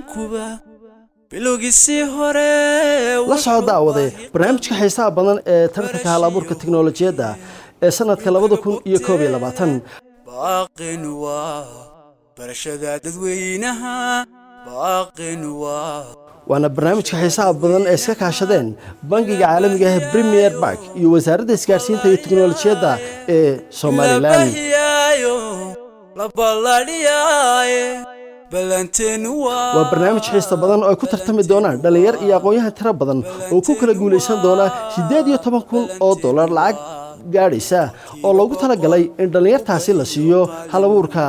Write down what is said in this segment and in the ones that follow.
aadamkuba bilowgiisii hore. La soco, daawade, barnaamijka xiisaha badan ee tartanka hal abuurka tiknolojiyadda ee sanadka 2021. Baaqin waa barashada dadweynaha, baaqin waa. Waana barnaamijka xiisaha badan ee iska kaashadeen Bangiga Caalamiga ah Premier Bank iyo Wasaaradda Isgaarsiinta iyo Tiknolojiyadda ee Somalilan. Bahiyaayo la balladhiyaaye, ballanteenu waa. Waa barnaamij xiisa badan oo ay ku tartami doonaan dhallinyar iyo aqoon-yahan tiro badan oo ku kala guulaysan doona $18,000 lacag gaadhaysa oo loogu talagalay in dhallinyartaasi la siiyo hal abuurka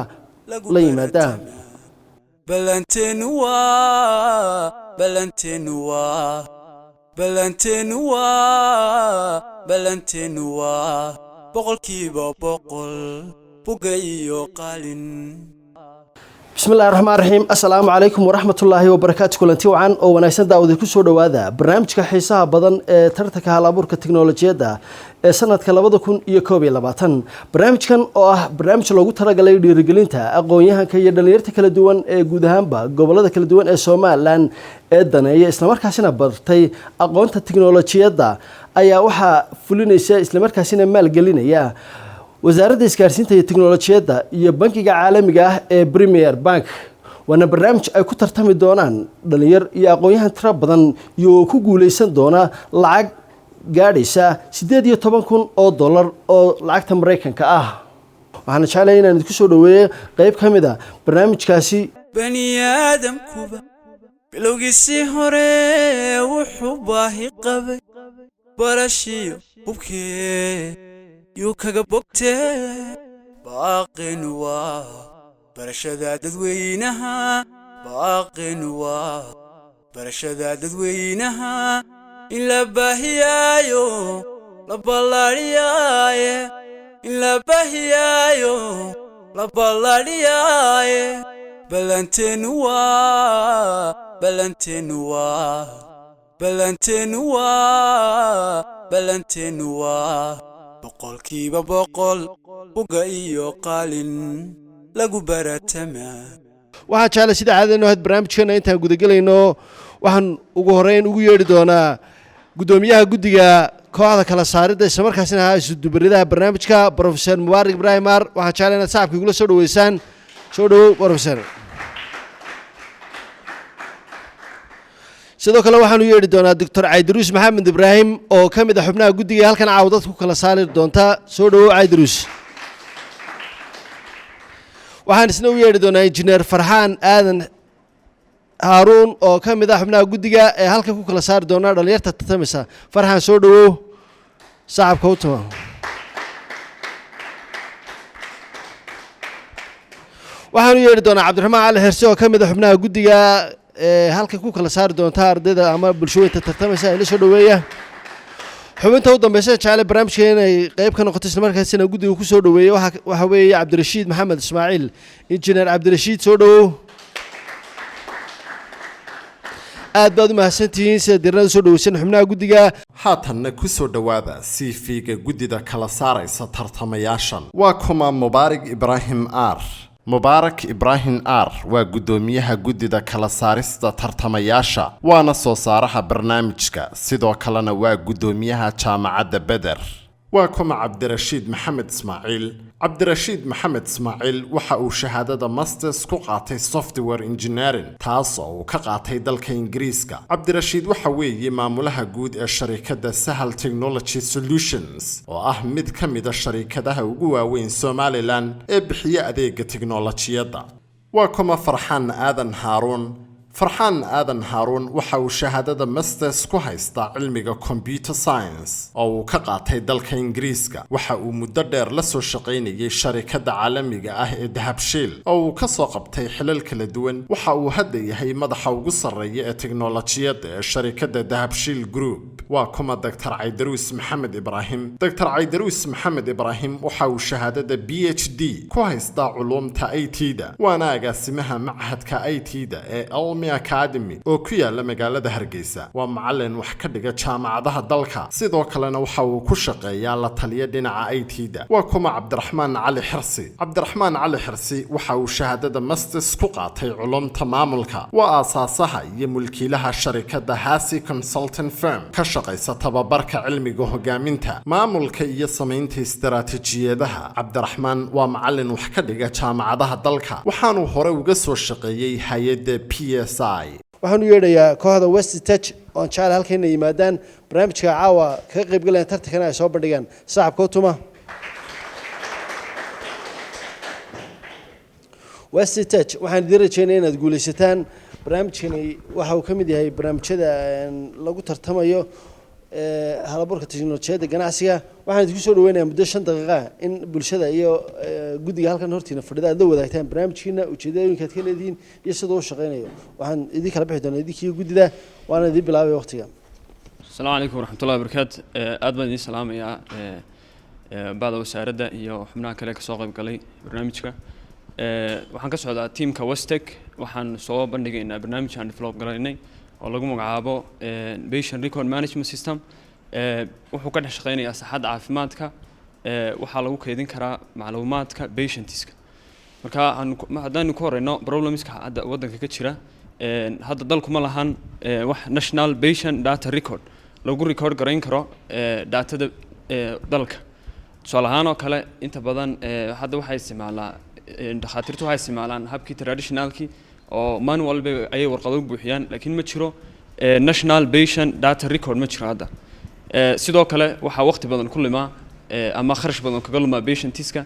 la yimaada. Ballanteenu waa, ballanteenu waa, ballanteenu waa, ballanteenu waa 100% buga iyo qalin. Bismillahi raxmaan raxiim. Assalaamu calaykum waraxmatullaahi wabarakaatu. Kulanti wacan oo wanaagsan, daawada, ku soo dhowaada barnaamijka xiisaha badan ee tartanka hal abuurka tiknolojiyadda ee sanadka 2021. Barnaamijkan oo ah barnaamij loogu talagalay dhiirigelinta aqoon-yahanka iyo dhallinyarta kala duwan ee guud ahaanba gobolada kala duwan ee Somalilan ee daneeya islamarkaasina bartay aqoonta tiknolojiyadda ayaa waxaa fulinaysa islamarkaasina maalgelinaya Wasaaradda Isgaarsiinta iyo Tiknolojiyadda iyo Bankiga Caalamiga ah ee Premier Bank. Waana barnaamij ay ku tartami doonaan dhalinyar iyo aqoon-yahan tiro badan iyagoo ku guuleysan doona lacag gaadhaysa $18,000 oo lacagta Maraykanka ah. Waxaana jeclaya inaan idinku soo dhaweeyo qeyb ka mid a barnaamijkaasi. Bani aadamkuba bilowgiisii hore wuxuu baahi qabay barashiyo hubkee yuu kaga bogtee. Baaqin waa barashada dadweynaha, baaqin waa barashada dadweynaha in la baahiyaayo la ballaadhiyaaye, in la baahiyaayo la ballaadhiyaaye. Ballanteenu waa, ballanteenu waa, ballanteenu waa, ballanteenu waa 100% buga iyo qalin lagu baratamaa. Waxaa jeclay sida caadadaynu ahayd barnaamijkeena intaan gudagelayno, waxaan ugu horeyn ugu yeedhi doonaa guddoomiyaha guddiga kooxda kala saaridda, islamarkaasina ahaa isudubarridaha barnaamijka, Professor Mubaarak Ibraahim Ar. Waxaan jeclay inaad sacabka igula soo dhaweysaan. Soo dhowow, professor. Sidoo kale waxaanu yeedhi doonaa Doctor Caydaruus Maxamed Ibraahim oo ka mid ah xubnaha guddiga halkan caawa dadku kala saari doonta. Soo dhowow, Caydaruus. Waxaan isna u yeedhi doonaa Injineer Farxaan Aadan Haaruun oo ka mid ah xubnaha guddiga ee halkan ku kala saari doona dhalinyarta tartamaysa. Farxaan, soo dhowow, sacabka u tuma. Waxaanu yeedhi doonaa Cabdiraxmaan Cali Xirse oo ka mid ah xubnaha guddiga ee halkan ku kala saari doonta ardayda ama bulshooyinta tartamaysa. Ila soo dhoweeya. Xubinta u dambeysa jeclay barnaamijka inay qeyb ka noqoto islamarkaasina guddiga ku soo dhoweeyey waxa weeye Cabdirashiid Maxamed Ismaaciil. Injineer Cabdirashiid, soo dhowow. Aad baad u mahadsantihiin sida dirnada soo dhoweysan xubnaha guddiga. Haatanna ku soo dhowaada CV-ga guddida kala saaraysa tartamayaashan. Waa kuma Mubaarig Ibraahim Aar? Mubaarak Ibraahim Aar waa guddoomiyaha guddida kala saarista tartamayaasha, waana soo saaraha barnaamijka, sidoo kalena waa guddoomiyaha Jaamacadda Beder. Waa kuma Cabdirashiid Maxamed Ismaaciil? Cabdirashiid Maxamed Ismaaciil waxa uu shahaadada masters ku qaatay software engineering, taas oo uu ka qaatay dalka Ingiriiska. Cabdirashiid waxa weeye maamulaha guud ee sharikadda Sahal Technology Solutions oo ah mid ka mida sharikadaha ugu waaweyn Somalilan ee bixiya adeega tiknolojiyadda. Waa kuma Farxaan Aadan Haaruun? Farxaan Aadan Haaruun waxa uu shahaadada masters ku haystaa cilmiga computer science oo uu ka qaatay dalka Ingiriiska. Waxa uu muddo dheer la soo shaqaynayay sharikadda caalamiga ah ee Dahabshiil oo uu ka soo qabtay xilal kala duwan. Waxa uu hadda yahay madaxa ugu sarreeya ee teknolojiyadda ee sharikadda Dahabshiil Group. Waa kuma Dr Caydaruus Maxamed Ibraahim? Dr Caydaruus Maxamed Ibraahim waxa uu shahaadada PhD ku haystaa culuumta IT-da, waana agaasimaha machadka IT-da ee Elmi. Kulmi Academy oo ku yaala magaalada Hargeysa. Waa macalin wax ka dhiga jaamacadaha dalka, sidoo kalena waxa uu ku shaqeeyaa la taliya dhinaca IT-da. Waa kuma Cabdiraxmaan Cali Xirsi? Cabdiraxmaan Cali Xirsi waxa uu shahaadada masters ku qaatay culumta maamulka. Waa aasaasaha iyo mulkiilaha sharikadda Hasi Consulting Firm, ka shaqaysa tababarka cilmiga hogaaminta, maamulka iyo samaynta istaraatiijiyadaha. Cabdiraxmaan waa macalin wax ka dhiga jaamacadaha dalka, waxaanuu hore uga soo shaqeeyey hay-adda PSI. Waxaan u yeedhayaa kooxda West Tech oon jecel halka inay yimaadaan, barnaamijka caawa kaga qaybgalayaan, tartankana ay soo bandhigaan. Sacabka u tuma West Tech. Waxaan idiin rajeynaya inaad guulaysataan. Barnaamijkani waxa uu ka mid yahay barnaamijyada lagu tartamayo halaburka teknolojiyadda ganacsiga. Waxaan idinku soo dhaweynayaa muddo 5 daqiiqa in bulshada iyo guddiga halkan hortiina fadhida aad la wadaagtaan barnaamijkiina, ujeedooyinka aad ka leedihiin iyo sida uu shaqeynayo. Waxaan idin kala bixi doonaa idinkiiyo guddida, waana idin bilaabay waqtiga. Asalaamu calaykum waraxmatullahi wabarakaatu. Aad baan idiin salaamayaa bacda wasaaradda iyo xubnaha kale kasoo qayb galay barnaamijka. Waxaan ka socdaa teamka Westec. Waxaan soo bandhigaynaa barnaamij aan develop garaynay oo lagu magacaabo patient record management system. Wuxuu ka dhex shaqeynayaa saxadda caafimaadka. Waxaa lagu kaydin karaa macluumaadka patientska. Marka haddaanu ku horeyno problemska hadda waddanka ka jira, hadda dalku ma lahan wax national patient data record lagu record garayn karo datada dalka. Tusaale ahaan oo kale, inta badan hadda waxay isticmaalaa dhakhaatiirtu waxay isticmaalaan habkii traditionalkii oo manual bay ayay warqado u buuxiyaan, laakiin ma jiro national patient data record, ma jiro hadda. Sidoo kale waxaa waqti badan ku limaa ama kharash badan kaga lumaa patientiska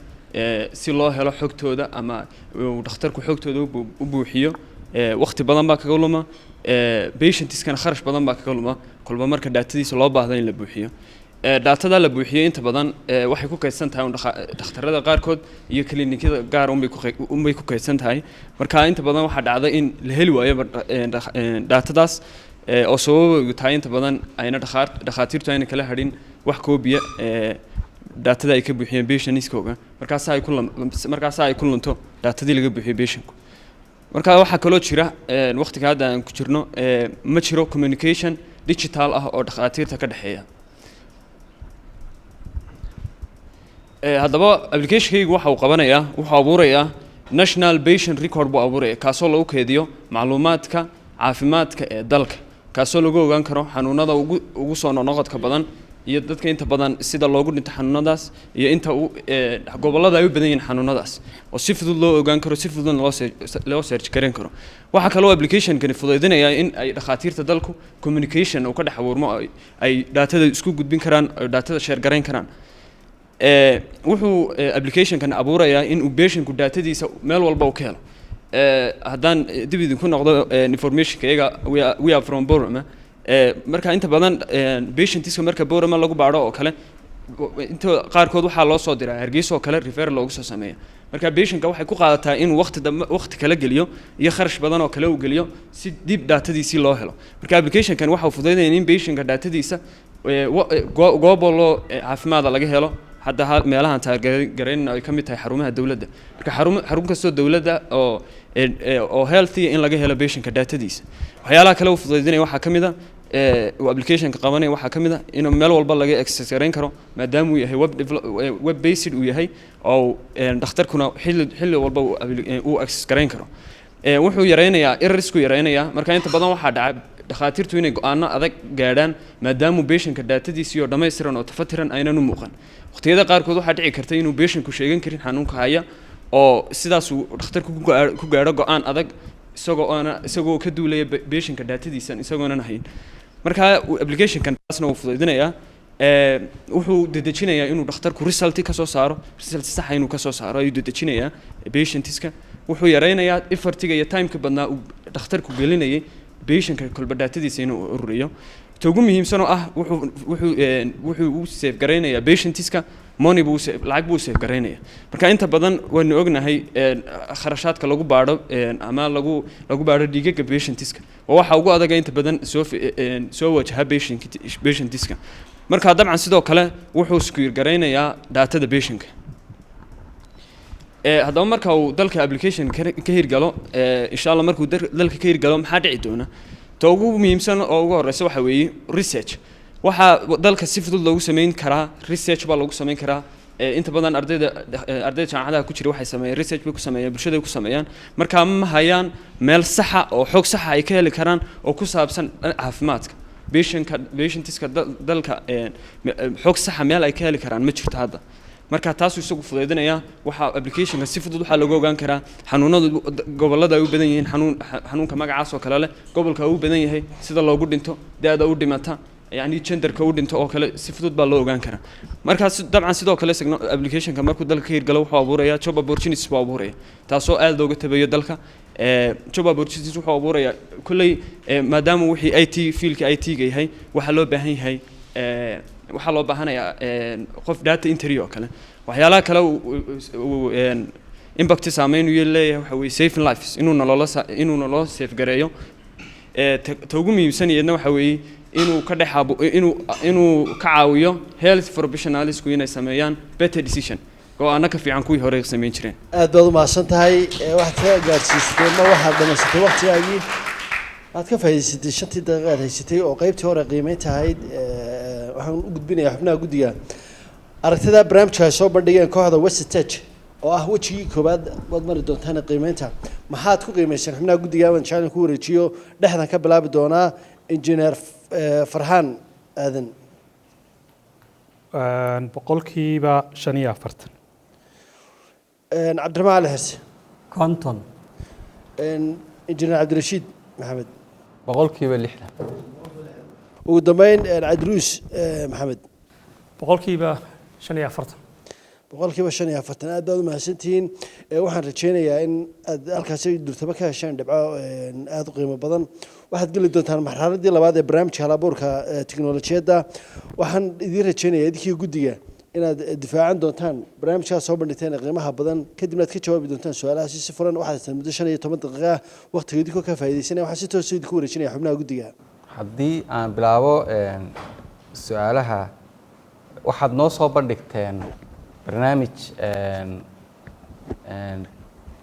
si loo helo xogtooda ama uu dhakhtarku xogtooda u buuxiyo. Waqti badan baa kaga luma patientiskana, kharash badan baa kaga luma kolba marka daatadiisa loo baahda in la buuxiyo. Daatada la buuxiyey inta badan waxay ku kaydsan tahay un dhakhtarada qaarkood iyo kiliinikada gaar unbay ku kaydsan tahay. Marka inta badan waxaa dhacda in la heli waayo daatadaas, oo sababaygu tahay inta badan ayna dhakhaatiirtu ayna kala hadhin wax koobiya daatada ay ka buuxiyeen patientskooga. Markaasa ay ku lunto daatadii laga buuxiyey patientku. Marka waxaa kaloo jira, waqtiga hadda aan ku jirno, ma jiro communication digital ah oo dhakhaatiirta ka dhexeeya. Haddaba applicationkaygu waxa uu qabanayaa, wuxuu abuurayaa national patient record buu abuuraya, kaasoo lagu keydiyo macluumaadka caafimaadka ee dalka, kaasoo lagu ogaan karo xanuunada ugu soo noqnoqodka badan iyo dadka inta badan sida loogu dhinto xanuunadaas iyo inta gobollada ay u badan yihiin xanuunadaas, oo si fudud loo ogaan karo, si fududna loo search garan karo. Waxaa kaloo applicationkani fuduydinayaa in ay dhakhaatiirta dalku communication uu ka dhex abuurmo, ay daatada isku gudbin karaan, ay daatada share garayn karaan. Wuxuu applicationkan abuurayaa in uu patientku daatadiisa meel walba uu ka helo. Haddaan dib idinku noqdo informationka iyaga, we are from Borama. Marka inta badan patientiska marka Borama lagu baadho oo kale, inta qaarkood waxaa loo soo diraa Hargeysa oo kale, refer loogu soo sameeya. Marka patientka waxay ku qaadataa inuu waqti dambe waqti kala geliyo iyo kharash badan oo kale uu geliyo si dib daatadiisii loo helo. Marka applicationkan waxa uu fududeynaya in patientka daatadiisa goobo loo caafimaada laga helo. Hadda meelahan taageerayn ay ka mid tahay xarumaha dowladda. Marka xarun kastoo dowladda oo healthy in laga helo patientka daatadiisa. Waxyaalaha kale uu fududeynaya waxaa ka mid a uu applicationka qabanaya waxaa ka mid a inuu meel walba laga access garayn karo, maadaama uu yahay web based uu yahay, oo dhakhtarkuna xilli walba uu access garayn karo. Wuxuu yareynayaa errorsku yareynayaa. Marka inta badan waxaa dhaca dhakhaatiirtu inay go-aano adag gaadhaan, maadaama patientka daatadiisii oo dhammaystiran oo tafatiran aynan u muuqan. Waqtiyada qaarkood waxaa dhici karta inuu patientku sheegan karin xanuunka haya, oo sidaas uu dhakhtarku ku gaadho go-aan adag isagoo ka duulaya patientka daatadiisan isagoonan hayn. Marka applicationkan taasna wuu fuduydinayaa. Wuxuu dedejinayaa inuu dhakhtarku result ka soo saaro, result saxa inuu ka soo saaro ayuu dedejinayaa patientiska. Wuxuu yareynayaa effortiga iyo timeka badnaa uu dhakhtarku gelinayay patientka kolba daatadiisa inuu ururiyo. Ta ugu muhiimsan oo ah, wuxuu u save garaynayaa patientiska money buu lacag buu save garaynaya. Marka inta badan waynu ognahay kharashaadka lagu baadho ama lagu baadho dhiigaga patientiska waa waxa ugu adaga inta badan soo wajaha patientiska. Marka dabcan sidoo kale wuxuu secure garaynayaa daatada patientka. Haddaba marka uu dalka application ka hirgalo, insha Allah, markuu dalka ka hirgalo, maxaa dhici doona? Ta ugu muhiimsan oo ugu horeysa waxa weeye research. Waxaa dalka si fudud loogu sameyn karaa research baa lagu sameyn karaa. Inta badan ardayda jaamacadaha ku jira waxay sameeyaan research bay ku sameeyaan, bulshada ku sameeyaan. Marka ma hayaan meel saxa oo xog saxa ay ka heli karaan oo ku saabsan caafimaadka patientiska dalka. Xog saxa meel ay ka heli karaan ma jirto hadda. Marka taasuu isagu fudaydinaya. Waxaa applicationka si fudud waxaa lagu ogaan karaa xanuunada gobollada ay u badan yihiin, xanuunka magacaas oo kale leh gobolka uu badan yahay, sida loogu dhinto, da-da u dhimata, yacni genderka u dhinto oo kale, si fudud baa loo ogaan karaa. Markaas dabcan sidoo kale applicationka markuu dalka ka hirgalo wuxuu abuurayaa job opportunities buu abuuraya, taasoo aad looga tabayo dalka. Job opportunities wuxuu abuurayaa kolley, maadaama wixii IT fieldka IT-ga yahay, waxaa loo baahan yahay, waxaa loo baahanayaa qof data entry oo kale. Waxyaalaha kale uu impact saameyn uu leeyahay waxa weeye saving lives, inuu nololo save gareeyo. Ta ugu muhiimsan iyadna waxa weeye inuu ka dhex inuu ka caawiyo health professionalsku inay sameeyaan better decision, go-aano ka fiican kuwii hore sameyn jireen. Aad baad u mahadsan tahay. Waxaad ka gaadhsiisatay ma waxaad dhamaysatay waqtigaagii, waxaad ka faa'iidaysatay 5-tii daqiiqa aad haysatay oo qaybtii hore qiimeynta ahayd. Waxaan u gudbinayaa xubnaha guddiga aragtida barnaamijka ay soo bandhigeen kooxda West Tech, oo ah wejigii koowaad waad mari doontaan qiimeynta. Maxaad ku qiimeyseen, xubnaha guddiga? Waan jeclaan ku wareejiyo, dhexdan ka bilaabi doonaa Injineer Farxaan Aadan. 45%. Cabdiraxmaan Cali Xirse. 50. Injineer Cabdirashiid Maxamed. 60%. Ugu dambeyn Cabdiruus Maxamed. 45%. 45%. Aad baad u mahadsantihiin. Waxaan rajeynayaa in aad halkaasi durtaba ka hesheen dhibco aada u qiimo badan. Waxaad geli doontaan marxaladii labaad ee barnaamijka halabuurka tiknolojiyadda. Waxaan idiin rajeynayaa idinkii guddiga inaad difaacan doontaan barnaamijkaas soo bandhigteen ee qiimaha badan, kadibna aad ka jawaabi doontaan su-aalahaasi si furan. Waxaad haystaan muddo 15 daqiiqa ah. Waqtiga idinkoo ka faa'iidaysanaya, waxaan si toosa idinku wareejinaya xubnaha guddiga. Haddii aan bilaabo su-aalaha, waxaad noo soo bandhigteen barnaamij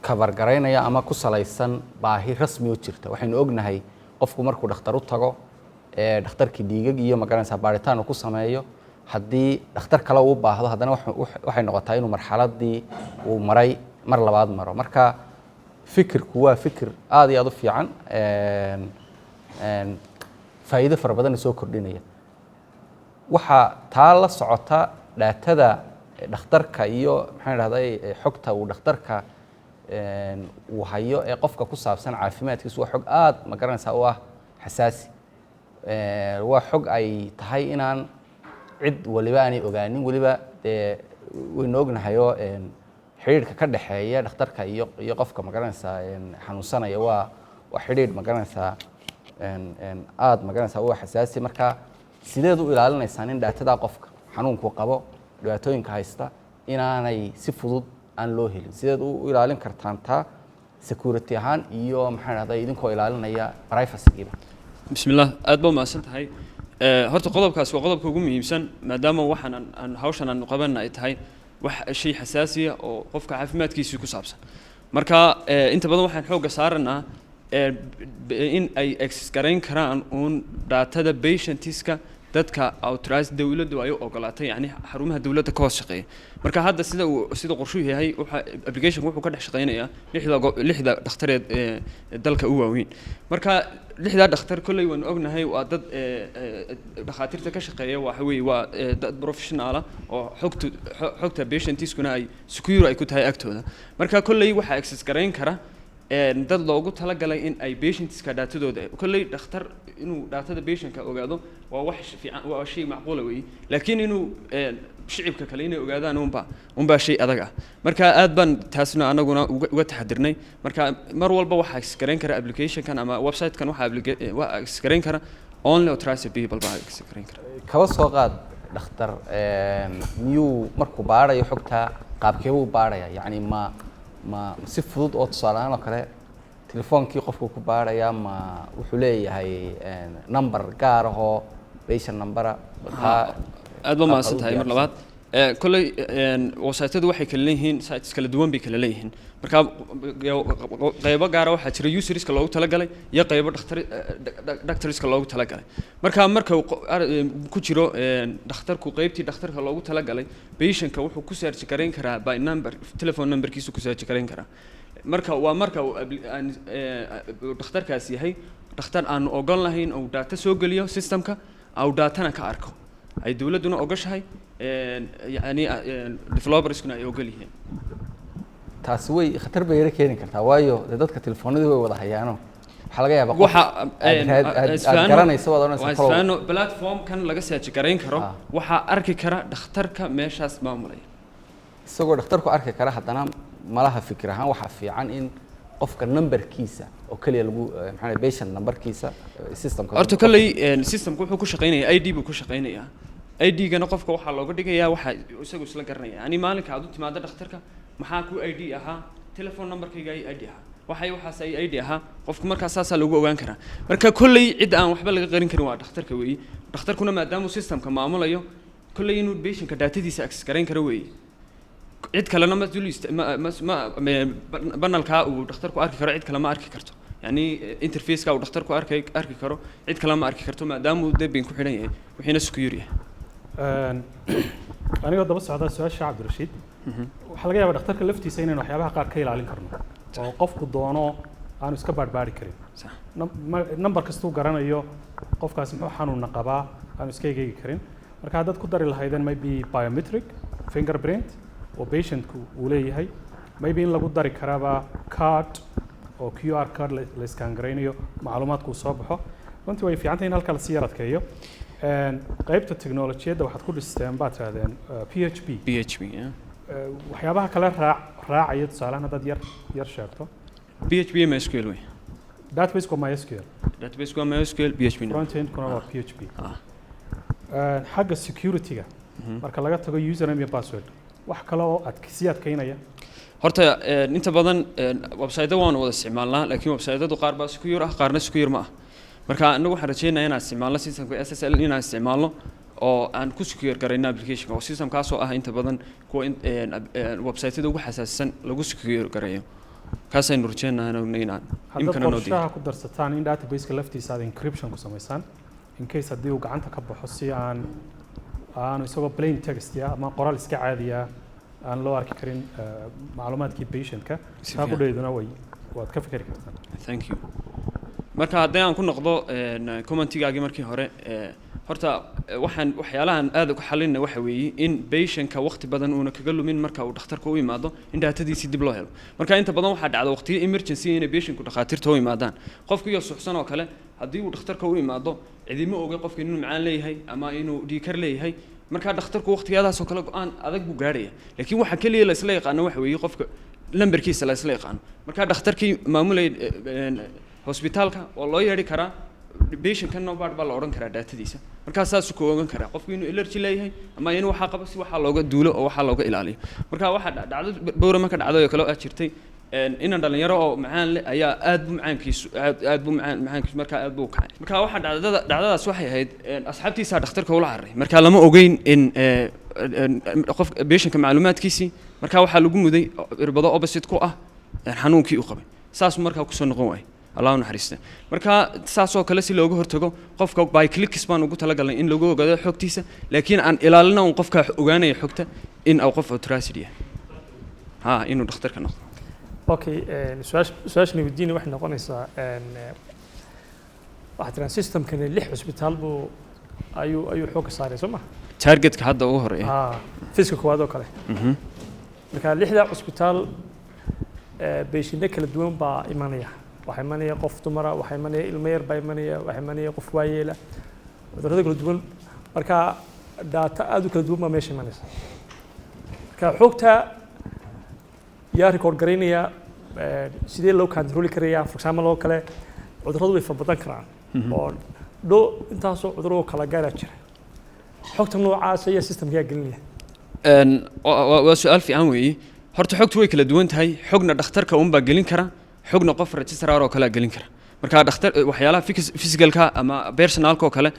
cover garaynaya ama ku salaysan baahi rasmi oo jirta. Waxaynu ognahay qofku markuu dhakhtar u tago, ee dhakhtarkii dhiigag iyo magaranaysaa baaritaan uu ku sameeyo, haddii dhakhtar kale uu baahdo, haddana waxay noqotaa inuu marxaladii uu maray mar labaad maro. Marka fikirku waa fikir aad iyo aad u fiican, faa'iido fara badanna soo kordhinaya. Waxaa taa la socota datada dhakhtarka iyo maxaan idhahday xogta uu dhakhtarka uu hayo ee qofka ku saabsan caafimaadkiisu waa xog aad, ma garanaysaa, u ah xasaasi. Waa xog ay tahay inaan cid waliba aanay ogaanin. Weliba dee waynu ognahayoo xidhiidhka ka dhexeeya dhakhtarka iyo qofka, ma garanaysaa, xanuunsanaya waa xidhiidh, ma garanaysaa, aad, ma garanaysaa, u xasaasi. Marka sideed u ilaalinaysaan in datadaa qofka xanuunku qabo, dhibaatooyinka haysta, inaanay si fudud aan loo helin? Sideed u ilaalin kartaan taa security ahaan iyo, maxaan dhahday, idinkoo ilaalinaya privacygiiba? Bismillah, aad baa umahadsan tahay. Horta qodobkaas waa qodobka ugu muhiimsan, maadaama waxaan aan hawshan aanu qabanna ay tahay wax shay xasaasiya oo qofka caafimaadkiisii ku saabsan. Marka inta badan waxaan xoogga saaranaa in ay access garayn karaan uun datada patientiska dadka authorized dawladdu ay u ogolaatay, yacni xarumaha dawladda ka hoos shaqeeya. Marka hadda sida qorshuhu yahay, waxa applicationku wuxuu ka dhex shaqeynayaa lixda dhakhtareed ee dalka u waaweyn. Marka lixdaa dhakhtar kolley waanu ognahay waa dad dhakhaatiirta ka shaqeeya, waxa weeye waa dad professional ah oo xogta patientiskuna ay secure ay ku tahay agtooda. Marka kolley waxaa access garayn kara dad loogu talagalay in ay patientska datadooda. Kolley dhakhtar inuu datada patientka ogaado waa wax fiican, waa shay macquula weeye, laakiin inuu shicibka kale inay ogaadaan unbaa shay adag ah. Marka aad baan taasna anaguna uga taxadirnay. Marka mar walba waxaa access garayn kara applicationkan ama website-kan, waxaa access garayn kara only authorized people baa access garayn kara. Kaba soo qaad dhakhtar miyuu markuu baarayo xogta, qaabkeebuu baaraya? Yacni ma si fudud oo tusaale ahaan oo kale telefoonkii qofku ku baaraya, ma wuxuu leeyahay number gaar ahoo patient numbera? Aad baa mahadsan tahay mar labaad. Kolley website-yadu waxay kala leeyihiin sites kala duwan bay kala leeyihiin. Marka qeybo gaara waxaa jira userska loogu talagalay iyo qeybo dhakhtar doctorska loogu talagalay. Marka marka uu ku jiro dhakhtarku qeybtii dhakhtarka loogu talagalay, patientka wuxuu ku search garayn karaa by number, telephone numberkiisu ku search garayn karaa. Marka waa marka uu uu dhakhtarkaas yahay dhakhtar aanu ogol lahayn uu data soo geliyo systemka, uu datana ka arko, ay dowladduna ogoshahay, yacni developerskuna ay ogol yihiin. Taasi way khatar bay yara keeni kartaa, waayo dee dadka telefoonadii way wada hayaano. Waxaa laga yaabaa qof waxa aad aad garanayso waad oranaysaa waa talow. isfaano platformkan laga search garayn karo. Waxaa arki kara dhakhtarka meeshaas maamulaya. Isagoo dhakhtarku arki kara, haddana malaha fikir ahaan waxaa fiican in qofka numberkiisa oo keliya lagu maxaa la patient numberkiisa systemka. Horta kolley systemku wuxuu ku shaqeynayaa ID buu ku shaqeynayaa. ID-gana qofka waxaa looga dhigayaa waxa isagu isla garanaya. Yani maalinka aad u timaado dhakhtarka, maxaa ku ID ahaa? Telephone numberkayga ay ID ahaa, waxay waxaas ay ID ahaa. Qofku markaa saasaa lagu ogaan karaa. Marka kolley cid aan waxba laga qarin karin waa dhakhtarka weeye. Dhakhtarkuna maadaama uu systemka maamulayo, kolley inuu patientka datadiisa access garayn karo weeye. Cid kalena ma dul ma banalkaa uu dhakhtarku arki karo cid kale ma arki karto. Yani interfaceka uu dhakhtarku arki karo cid kale ma arki karto, maadaama uu dee bin ku xidhan yahay, wixiina secure yahay. Anigoo daba socda su-aasha Cabdirashiid, waxaa laga yaabaa dhakhtarka laftiisa inaynu waxyaabaha qaar ka ilaalin karno oo qofku doono aanu iska baadhbaadhi karin. Number kastuu garanayo qofkaasi muxuu xanuunna qabaa aanu iska egeegi karin. Marka haddaad ku dari lahaydeen maybe biometric fingerprint oo patientku uu leeyahay, maybe in lagu dari karaba card oo QR card la scan garaynayo, macluumaadku uu soo baxo, runtii way fiican tahay in halkaa lasii yar adkeeyo. Qaybta teknolojiyadda waxaad ku dhisteen baad tirahdeen PHP. PHP, yeah. Waxyaabaha kale raacaya, tusaalehaan haddaad yar yar sheegto. PHP, MySQL wey. Database waa MySQL. Database waa MySQL, PHP na. Front end-kuna waa PHP. Xagga security-ga, marka laga tago username iyo password, wax kale oo ad sii adkeynaya? Horta inta badan website waanu wada isticmaalnaa, laakiin website-adu qaar baa secure ah, qaarna secure ma ah. Marka anagu waxaan rajeynayaa inaan isticmaalno systemka SSL, inaan isticmaalno oo aan ku secure garayno application, oo systemkaasoo ah inta badan kuwa website-yada ugu xasaasisan lagu secure gareeyo. Kaasaynu rajeynayaa inaan haddaad imkana noo diyaar. Qorshaha ku darsataan in database-ka laftiisa aad encryption ku samaysaan, in case haddii uu gacanta ka baxo, si aanu isagoo plain text ah ama qoraal iska caadiya aan loo arki karin macluumaadkii patient-ka. Si taa fiican. Qudheeduna waad ka fikeri kartaan. Thank you. Marka haddii aan ku noqdo commentigaagii markii hore, horta waxaan waxyaalahan aad uga xalinna waxa weeye in patientka waqti badan uuna kaga lumin marka uu dhakhtarka u yimaado in datadiisii dib loo helo. Marka inta badan waxaa dhacda waqtiyo emergency inay patientku dhakhaatiirta u yimaadaan, qofku iyo suxsan oo kale. Haddii uu dhakhtarka u yimaado, cidima oga qofka inuu macaan leeyahay ama inuu dhiikar leeyahay. Marka dhakhtarku waqtiyadaas oo kale go-aan adag buu gaadhaya, laakiin waxa keliya la isla yaqaano waxa weeye qofka lambarkiisa la isla yaqaano. Marka dhakhtarkii maamulay hosbitaalka waa loo yeedhi karaa, patientkan no bad baa la odhan karaa datadiisa. Markaa saasuu ku ogan karaa qofku inuu allergy leeyahay ama inuu waxaa qabo, si waxaa looga duulo oo waxaa looga ilaaliyo. Marka waxaa dhacdo Bowrama ka dhacday oo kale oo jirtay, inan dhalinyaro oo macaan leh ayaa aad buu macaankiisu aad buu macaankiisu markaa aad buu u kacay. Marka waxaa dhacdadaas waxay ahayd asxaabtiisaa dhakhtarka ula cararay. Marka lama ogeyn in qof patientka macluumaadkiisii. Marka waxaa lagu muday irbado opposite ku ah xanuunkii uu qabay. Saasuu markaa kusoo noqon waayay, Allah u naxariista. Marka saas oo kale si looga hortago, qofka by clicks baan ugu talagalnay in lagu ogaado xogtiisa, laakiin aan ilaalina un qofka ogaanaya xogta in uu qof authorized yahay, ha inuu dhakhtarka noqdo. Okay, su-aasha weydiini waxay noqonaysaa, waxaa tiraan systemkani lix cusbitaal buu ayuu xoogga saaray, soo ma? Targetka hadda ugu horeeya. Phaseka koowaad oo kale. Marka lixdaa cusbitaal patientno kala duwan baa imanaya. Waxaa imanaya qof dumara, waxaa imanaya ilmo yar baa imanaya, waxaa imanaya qof waayeela, cudurrada kala duwan. Marka data aad u kala duwan baa meesha imanaysa. Marka xogta yaa record garaynaya? Sidee loo controli karayaa? For example oo kale, cudurradu way fara badan karaan oo dho intaasoo cudurro oo kala gaaraa jira. Xogta noocaas ayaa systemka yaa gelinaya? Waa su-aal fiican weeye. Horta xogtu way kala duwan tahay. Xogna dhakhtarka unbaa gelin kara, xogna qof registrar oo kalea gelin kara. Marka dhakhtar waxyaalaha physicalka ama personalka oo kale.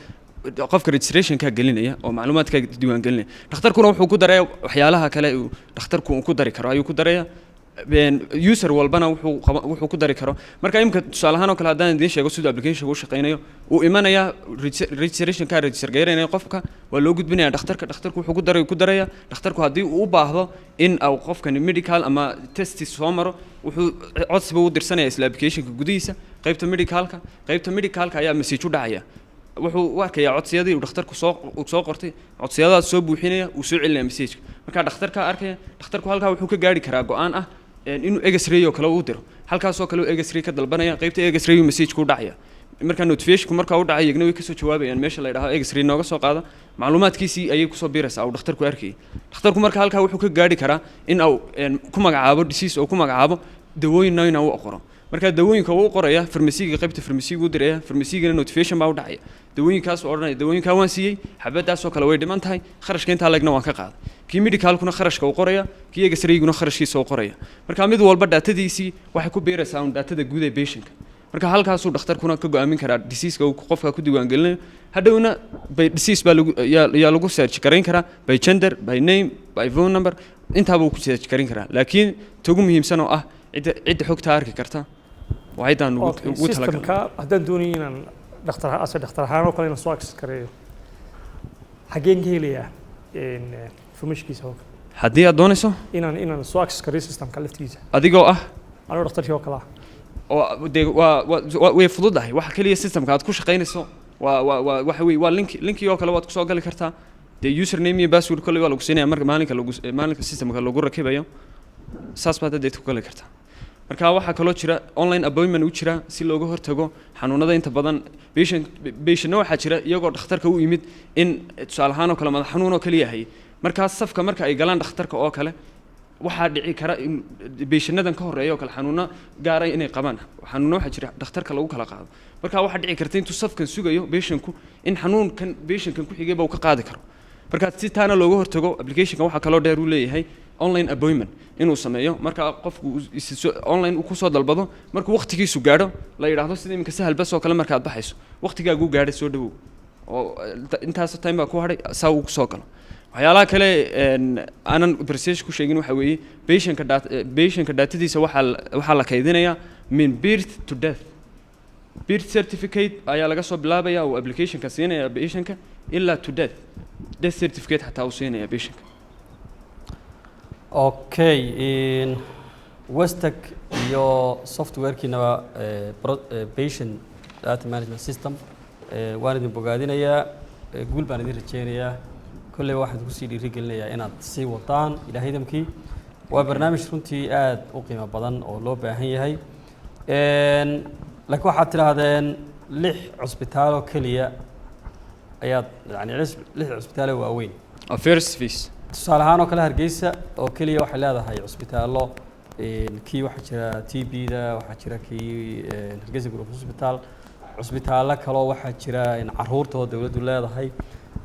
Qofka registrationka gelinaya oo macluumaadka diiwaan gelinaya, dhakhtarkuna wuxuu ku daraya waxyaalaha kale uu dhakhtarku uu ku dari karo ayuu ku daraya. User walbana wuxuu ku dari karo. Marka imika tusaale ahaan oo kale haddaan idiin sheego siduu application u shaqeynayo, uu imanaya registrationka, register gareynaya qofka, waa loo gudbinaya dhakhtarka. Dhakhtarku wuxuu ku daray ku daraya. Dhakhtarku haddii uu u baahdo in uu qofkani medical ama test soo maro, wuxuu codsiba u dirsanaya isla applicationka gudihiisa qaybta medicalka. Qaybta medicalka ayaa message u dhacaya. Wuxuu u arkayaa codsiyadii uu dhakhtarku soo qortay, codsiyadaas soo buuxinaya, uu soo celinaya message. Marka dhakhtarka arkaya, dhakhtarku halkaa wuxuu ka gaari karaa go'aan ah inuu x-ray oo kale u diro. Halkaasoo kale uu x-ray ka dalbanaya, qaybta x-ray message ku dhacaya. Marka notificationku markaa u dhacay, iyagna way kasoo jawaabayaan meesha la yidhaahdo x-ray nooga soo qaada. Macluumaadkiisii ayay kusoo biiraysaa uu dhakhtarku arkayay. Dhakhtarku marka halkaa wuxuu ka gaari karaa in uu ku magacaabo disease oo ku magacaabo dawooyinna in uu qoro. Marka dawooyinka wuu u qoraya farmasiga, qaybta farmasiga u diraya, farmasigana notification baa u dhacaya. Dawooyinkaas oo odhanaya dawooyinkaa waan siiyey, xabadaasoo kale way dhiman tahay, kharashka intaa leegna waan ka qaaday. Kii medicalkuna kharashka uu qoraya, kii x-rayguna kharashkiisa uu qoraya. Marka mid walba datadiisii waxay ku biiraysaa un datada guud ee patientka. Marka halkaasuu dhakhtarkuna ka go'aamin karaa diseaseka uu qofka ku diiwaangelinayo. Hadhowna by disease baa lagu yaa lagu search garayn karaa, by gender, by name, by phone number, intaaba uu ku search garayn karaa. Laakiin ta ugu muhiimsan oo ah cidda xogta arki karta waa ciddaan ugu talagalnay. Systemka haddaan doonayo inaan dhakhtar ase dhakhtar ahaan oo kale inaan soo access gareeyo, xaggeen ka helayaa informationkiisa oo kale? Haddii aad doonayso inaan soo access gareeyo systemka laftigiisa. Adigoo ah? Anoo dhakhtarkii oo kale ah. Oo dee waa way fududahay. Waxa keliya systemka aad ku shaqaynayso waa waxa weeye waa link. Linkii oo kale waad kusoo gali kartaa. Dee username iyo password kolley waa lagu siinaya marka maalinka systemka lagu rakibayo, saas baad hadeed ku gali kartaa. Marka waxaa kaloo jira online appointment u jira si looga hortago xanuunada inta badan patientna waxaa jira iyagoo dhakhtarka u yimid in tusaale ahaan oo kale madax xanuun oo kaliya hayay. Markaas safka marka ay galaan dhakhtarka oo kale, waxaa dhici kara in patientadan ka horreeya oo kale xanuuno gaara inay qabaan. Xanuuno waxaa jira dhakhtarka lagu kala qaado. Marka waxaa dhici karta intuu safkan sugayo patientku in xanuunkan patientkan ku xigayba uu ka qaadi karo. Marka si taana looga hortago, applicationka waxaa kaloo dheer uu leeyahay online appointment inuu sameeyo. Marka qofku uu online uu kusoo dalbado, markuu waqtigiisu gaadho la yidhaahdo, sida iminka Sahal Bas oo kale, markaad baxayso waqtigaaguu gaadhay, soo dhawow, oo intaas time baa ku hadhay, saa uu kusoo galo. Waxyaalaha kale aanan presentation ku sheegin waxa weeye patientka datadiisa waxaa la kaydinayaa min birth to death. Birth certificate ayaa laga soo bilaabaya uu applicationka siinaya patientka ilaa to death, death certificate xataa uu siinaya patientka. Okay, in Westec iyo softwarekiinaba patient data management system, waan idin bogaadinayaa, guul baan idin rajeynayaa. Kolleyba waxaan idinku dhiirigelinayaa inaad sii wadaan Ilaahay idamkii. Waa barnaamij runtii aad u qiimo badan oo loo baahan yahay. Laakiin waxaad tidhaahdeen lix cusbitaal oo keliya ayaad, yani lix cusbitaal oo waaweyn. First phase. Tusaale ahaan oo kale Hargeysa oo keliya waxay leedahay cusbitaallo. Kii waxaa jira TB da, waxaa jira kii Hargeysa Group Hospital, cusbitaallo kaloo waxaa jira caruurta oo dowladdu leedahay,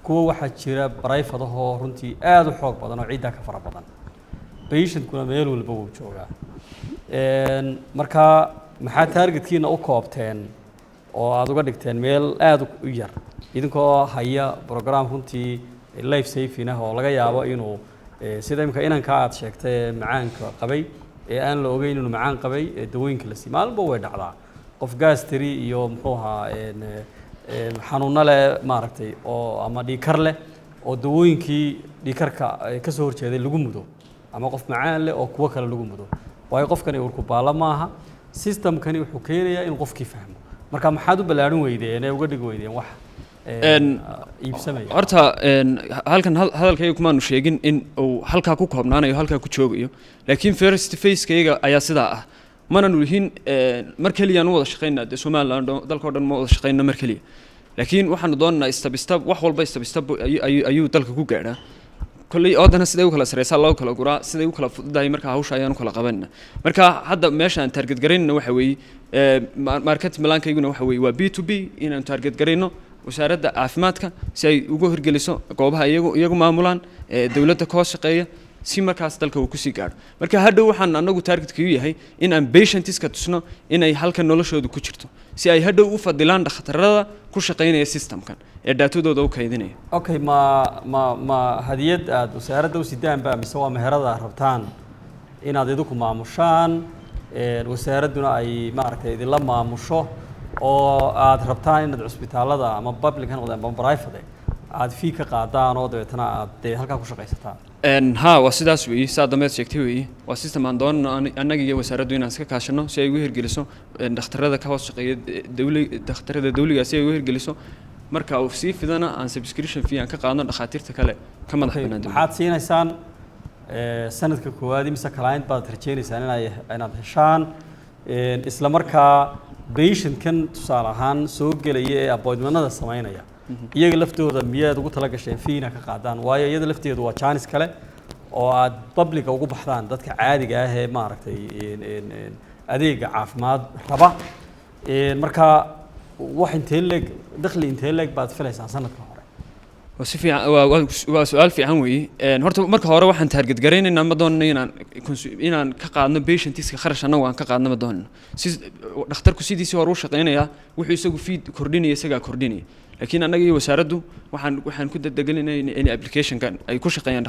kuwa waxaa jira private ahoo runtii aada u xoog badan oo ciiddaa ka fara badan. Patientkuna meel walba wuu joogaa. Marka maxaa targetkiina u koobteen oo aada uga dhigteen meel aada u yar, idinkoo haya program runtii life saving ah oo laga yaabo inuu sida imika inanka aad sheegtay ee macaanka qabay ee aan la ogeyn inuu macaan qabay ee dawooyinka la siiyey? Maalinba way dhacdaa qof gaastri iyo muxuu ahaa xanuuno leh maaragtay oo ama dhiikar leh oo dawooyinkii dhiikarka ka soo horjeeday lagu mudo, ama qof macaan leh oo kuwo kale lagu mudo, waayo qofkani urku baalla maaha. Systemkani wuxuu keenayaa inuu qofkii fahmo. Marka maxaad u ballaarin weydeen ee uga dhigi weydeen wax iibsamaya? Horta halkan hadalkayga kumaanu sheegin in uu halkaa ku koobnaanayo, halkaa ku joogayo, laakiin first phase-kayga ayaa sidaa ah. Mananu lihin mar keliyaan u wada shaqaynaa dee Somaliland dalkao dhan ma wada shaqayna mar keliya, laakiin waxaanu doonaynaa step step. Wax walba step step ayuu dalka ku gaadhaa. Kolley oodana siday u kala sareysaa loo kala guraa, siday u kala fududahay marka hawsha ayaan u kala qabanayna. Marka hadda meesha aan target garaynayna waxa weeye, market plankayguna waxa weeye waa B to B, inaan target garayno wasaaradda caafimaadka si ay uga hirgeliso goobaha iyagu maamulaan, dowladda ka hoos shaqeeya, si markaas dalka uu kusii gaadho. Marka hadhow waxaan anagu targetkayu yahay in aan patientiska tusno inay halkan noloshoodu ku jirto. Si ay hadhow u fadilaan dhakhtarada ku shaqaynaya systemkan ee datadooda u kaydinaya. Okay, ma hadiyad aad wasaaradda u sidaanba mise waa meherada aad rabtaan inaad idinku maamushaan, wasaaradduna ay maaragtay idinla maamusho, oo aad rabtaan inaad cusbitaallada ama public ha noqdeen ama private aad fee ka qaadaan oo dabeetana aad dee halkaa ku shaqaysataan? Ha, waa sidaas weeyi, saa dambeed sheegtay weeyi. Waa system aan doonano annaga iyo wasaaraddu inaan iska kaashano si ay ugu hirgeliso dhakhtarada ka hoos shaqeeya dawli, dhakhtarada dawliga si ay ugu hirgeliso. Marka uu sii fidana, aan subscription fee aan ka qaadno dhakhaatiirta kale ka madax bannaan dawladda. Maxaad siinaysaan sanadka koowaad? Imise client baad rajaynaysaan inaad heshaan? Isla markaa patientkan tusaale ahaan soo gelaya ee appointmentada samaynaya, iyaga laftooda miyaad ugu tala gasheen fee inaad ka qaadaan? Waayo iyada lafteedu waa chance kale oo aad publica ugu baxdaan, dadka caadiga ah ee maaragtay adeega caafimaad raba. Marka wax intee leeg, dakhli intee leeg baad filaysaan sanadka hore? Waa si fiican, waa su-aal fiican weeye. Horta marka hore waxaan target garaynaynaa, ma doonano inaan ka qaadno patientiska kharash, annagu aan ka qaadno ma doonano. Si dhakhtarku sidiisii hore u shaqaynayaa, wuxuu isagu fee kordhinaya isagaa kordhinaya, laakiin annaga iyo wasaaraddu waxaan ku dadegelinayna in applicationkan ay ku shaqeeyaan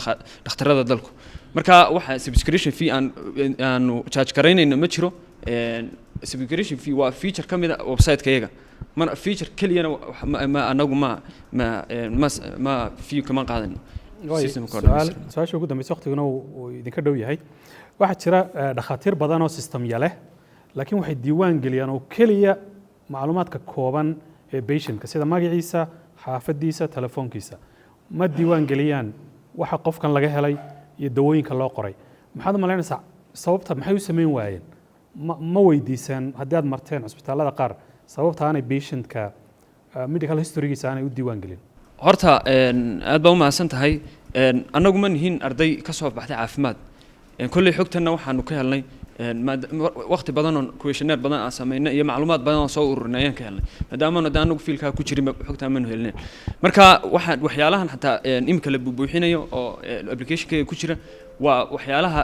dhakhtarada dalku. Marka waxa subscription fee aanu charge garaynayna ma jiro. Subscription fee waa feature ka mid a website-ka iyaga, mana feature keliyana ma anagu ma fee kama qaadano. Waay, Systemka oo su'aal dhammaystiran. Su-aasha ugu dambeysa, waqtiguna uu idinka dhow yahay. Waxaa jira dhakhaatiir badan oo systemya leh, laakiin waxay diiwaan geliyaan oo keliya macluumaadka kooban ee patientka, sida magaciisa, xaafadiisa, telefoonkiisa. Ma diiwaan geliyaan waxa qofkan laga helay iyo dawooyinka loo qoray. Maxaad u malaynaysaa sababta? Maxay u samayn waayeen? Ma weydiisaan haddii aad marteen cusbitaallada qaar sababta aanay patientka medical historygiisa aanay u diiwaan gelin? Horta aad baa u mahadsan tahay. Annagu ma nihin arday ka soo baxday caafimaad. Kolley xogtanna waxaanu ka helnay waqti badan oo questionnaire badan aan samaynay iyo macluumaad badan oo soo ururinay ayaan ka helnay, maadaamaanu hadda anagu fieldkaa ku jirin xogtaa maanu helneen. Marka waxaan waxyaalahan xataa imika la buubuuxinayo oo applicationkayga ku jira waa waxyaalaha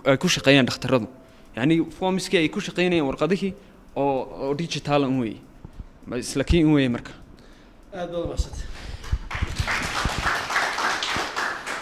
ay ku shaqeeyaan dhakhtaradu, yacni formskii ay ku shaqeynayeen, warqadihii oo digital un weeye. Isla kii un weeye marka. Aad baad umahadsantay,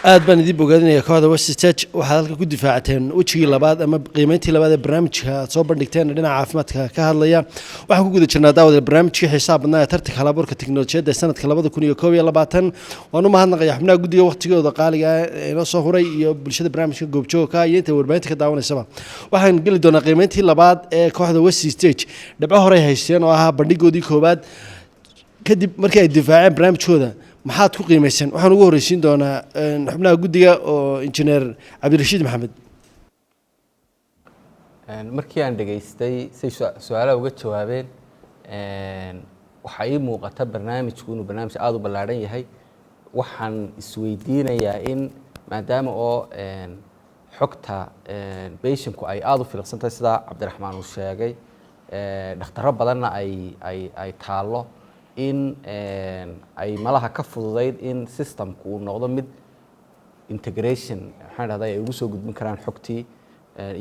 aad baan idiin bogaadinaya kooxda Westage. Waxaad halka ku difaacateen wejigii labaad ama qiimeyntii labaad ee barnaamijka aad soo bandhigteen dhinaca caafimaadka ka hadlaya. Waxaan ku guda jirnaa, daawada, barnaamijkii xiisaha badnaa ee tartanka halabuurka teknolojiyadda ee sanadka 2021. Waan u mahadnaqaya xubnaha guddiga waqtigooda qaaliga ah ee inoo soo huray iyo bulshada barnaamijka goobjooga iyo inta warbaahinta ka daawanaysaba. Waxaan geli doonaa qiimeyntii labaad ee kooxda West Stage. Dhibco horey haysteen oo ahaa bandhigoodii koowaad. Kadib markii ay difaaceen barnaamijkooda, maxaad ku qiimeyseen? Waxaan ugu horreysiin doonaa xubnaha guddiga oo injineer Cabdirashiid Maxamed. Markii aan dhegaystay say su-aalaha uga jawaabeen, waxaa ii muuqata barnaamijku inuu barnaamij aada u ballaadhan yahay. Waxaan isweydiinayaa in maadaama oo xogta patientku ay aada u filiqsan tahay, sidaa Cabdiraxmaan uu sheegay, dhakhtarro badanna ay taallo, in ay malaha ka fududayd in systemku uu noqdo mid integration, maxaan dhahday, ay ugu soo gudbin karaan xogtii,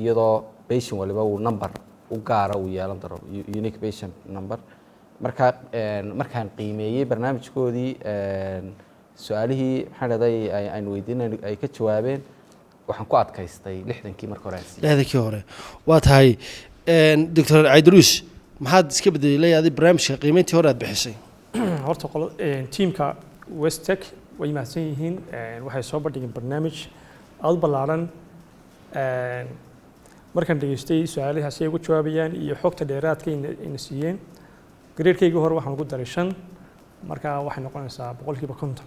iyadoo patient waliba uu number u gaara uu yeelan daro, unique patient number. Marka markaan qiimeeyey barnaamijkoodii, su-aalihii, maxaan dhahday, aynu weydiinay ay ka jawaabeen, waxaan ku adkaystay 60-kii marka hore aan siiyey. 60-kii hore, waa tahay. Doctor Caydaruus, maxaad iska bedelay adi barnaamijka qiimeyntii hore aad bixisay? Horta qolo tiimka Westec way mahadsan yihiin. Waxay soo bandhigeen barnaamij aada u ballaaran. Markaan dhegeystay su-aalahaasi ay ugu jawaabayaan iyo xogta dheeraadka ina siiyeen, gradekeygii hore waxaan ugu daray 5. Marka waxay noqonaysaa 50%.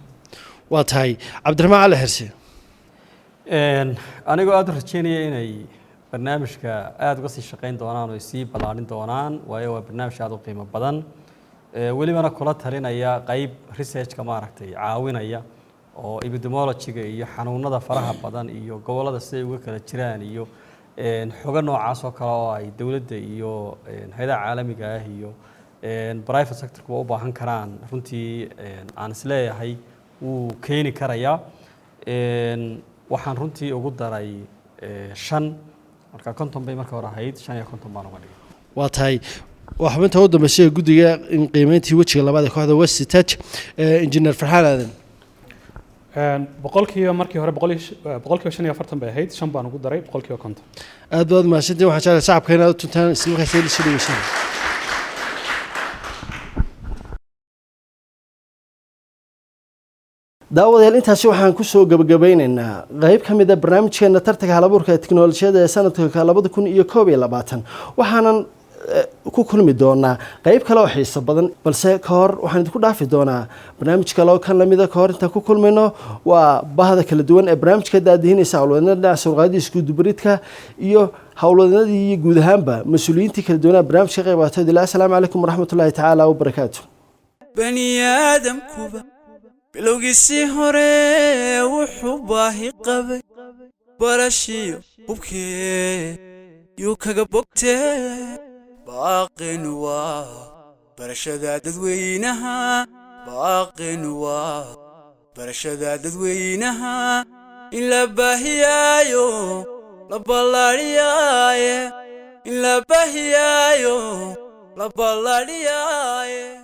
Waa tahay. Cabdiraxmaan Cali Xirse. Anigoo aada u rajeynaya inay barnaamijka aada uga sii shaqeyn doonaan oo ay sii ballaarin doonaan, waayo waa barnaamij aada u qiimo badan. Welibana kula talinaya qeyb researchka maaragtay caawinaya oo epidemiologyga iyo xanuunada faraha badan iyo gobollada siday uga kala jiraan iyo xogo noocaas oo kale oo ay dowladda iyo hay-adaha caalamiga ah iyo private sectorkuba u baahan karaan. Runtii aan isleeyahay wuu keeni karayaa. Waxaan runtii ugu daray 5. Marka 50 bay marka hore ahayd, 55 baan uga dhigay. Waa tahay. Waa xubinta u dambeysay ee guddiga in qiimeyntii wejiga labaad ee kooxda West Touch, injineer Farxaan Aadan. Boqolkiiba markii hore 45% bay ahayd, 5 baan ugu daray, 50%. Aad baad mahadsantiin. Waxaan jeclahay shacabka inaad u tuntaan isla markaas ay soo dhaweysaan. Daawadayaal, intaasi waxaan kusoo gabagabeyneynaa qeyb ka mid a barnaamijkeena tartanka halabuurka ee tiknoolajiyada ee sanadka 2021. Waxaanan ku kulmi doonaa qeyb kale oo xiiso badan, balse ka hor waxaan idinku dhaafi doonaa barnaamij kale oo kan lamida. Ka hor intaan ku kulmayno, waa bahda kala duwan ee barnaamijka daadihinaysa, howlwadeenada dhinaca sawirqaadida, iskudubaridka iyo howlwadeenadii iyo guud ahaanba mas-uuliyiintii kala duwanaa barnaamijka ka qayb qaatay. Ilaa asalaamu calaykum waraxmatullaahi tacaala wabarakaatu. Bani aadamkuba bilowgiisii hore wuxuu baahi qabay barashiyo hubkee yuu kaga bogtee. Baaqinu waa barashada dadweynaha, baaqinu waa barashada dadweynaha in la baahiyaayo, la ballaadhiyaaye, in la baahiyaayo, la ballaadhiyaaye.